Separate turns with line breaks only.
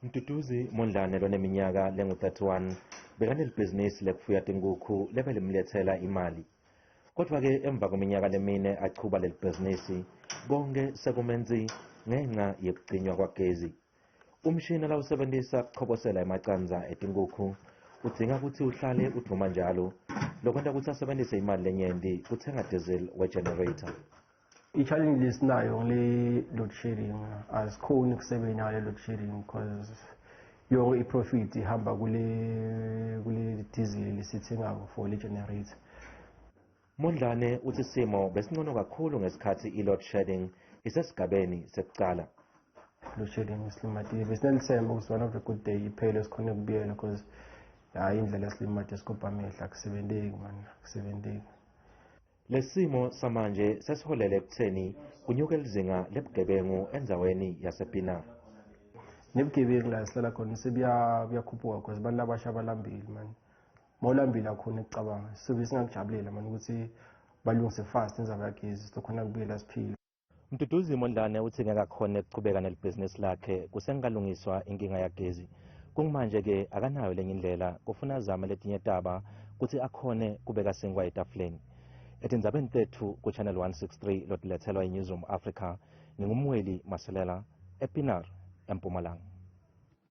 Mduduzi Mondlane loneminyaka lengu-31 bekanelibhizinisi lekufuya tinkukhu lebelimlethela imali. Kodwa-ke emva kweminyaka lemine achuba leli bhizinisi, konke sekumenzi ngenxa yekucinywa kwagezi. Umshini lawusebentisa kuchobosela emacandza etinkukhu udzinga kutsi uhlale udvuma njalo, lokwenta kutsi asebentise imali lenyenti kutsenga diesel we-generator.
I-challenge lesinayo ngile load shedding, asikhoni ukusebenza ngale load shedding because yonke i-profit ihamba kule diesel lesithengako for le generator.
Mondlane utsi simo besingcono kakhulu ngesikhatsi i-load shedding isesigabeni sekucala.
Load shedding isilimatile, besinelithemba ukuthi one of the good day iphele sikhone ukubuyela, because hayi, indlela esilimate sigubha amehlo, akusebenteki man, akusebenteki.
Lesimo samanje sesiholele ekutheni kunyuke lizinga lebugebengu endzaweni yasePienaar.
Nebugebengu la sihlala khona sebuyakhuphuka because abantu abasha balambile man. Mawulambile akhona ukucabanga. Sobe singakujabulela man ukuthi balungise fast indzaba yagezi, sizokhona kubuyela siphile.
Mduduzi Mondlane utsi ngeke akhone kuchubeka nelibhizinisi lakhe kusengalungiswa inkinga yagezi. Kungimanje-ke akanayo lenye indlela, kufuna azame letinye taba kutsi akhone kubeka sinkwa etafuleni. Etindzabeni tetfu ku-Channel 163 lotiletselwa i-Newsroom Africa, ngingumweli Maselela, ePienaar, eMpumalanga.